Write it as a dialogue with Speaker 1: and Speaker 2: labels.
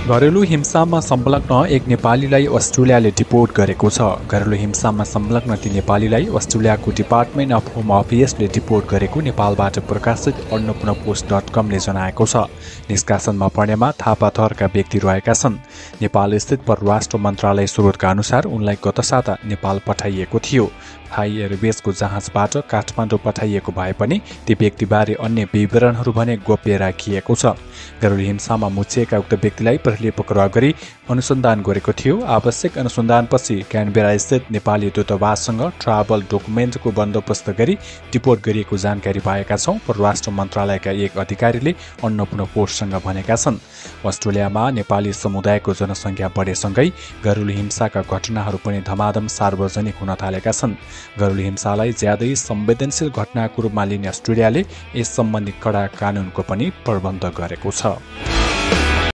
Speaker 1: घरेलु हिंसामा संलग्न एक नेपालीलाई अस्ट्रेलियाले डिपोर्ट गरेको छ। घरेलु हिंसामा संलग्न ती नेपालीलाई अस्ट्रेलियाको डिपार्टमेन्ट अफ होम अफेयर्सले डिपोर्ट गरेको नेपालबाट प्रकाशित अन्नपूर्णपोस्ट.com ले जनाएको छ। निष्कासनमा पर्नेमा थापा थरका व्यक्ति रहेका छन्। नेपालस्थित परराष्ट्र मन्त्रालय स्रोतका अनुसार उनलाई गत साता नेपाल पठाइएको थियो। थाई एयरवेजको जहाजबाट काठमाडौँ पठाइएको भए पनि ती व्यक्तिबारे अन्य विवरणहरू भने गोप्य राखिएको छ। घरेलु हिंसामा मुछिएका उक्त व्यक्तिलाई प्रहरीले पक्राउ गरी अनुसन्धान गरेको थियो। आवश्यक अनुसन्धानपछि क्यानबेरा स्थित नेपाली दूतावाससँग ट्राभल डकुमेन्टको बन्दोबस्त गरी डिपोर्ट गरिएको जानकारी पाएका छौँ, परराष्ट्र मन्त्रालयका एक अधिकारीले अन्नपूर्णपोस्टसँग भनेका छन्। अस्ट्रेलियामा नेपाली समुदायको जनसङ्ख्या बढेसँगै घरेलु हिंसाका घटनाहरू पनि धमाधम सार्वजनिक हुन थालेका छन्। घरेलु हिंसालाई ज्यादै संवेदनशील घटनाको रूपमा लिने अस्ट्रेलियाले यस सम्बन्धी कडा कानुनको पनि प्रबन्ध गरेको छ।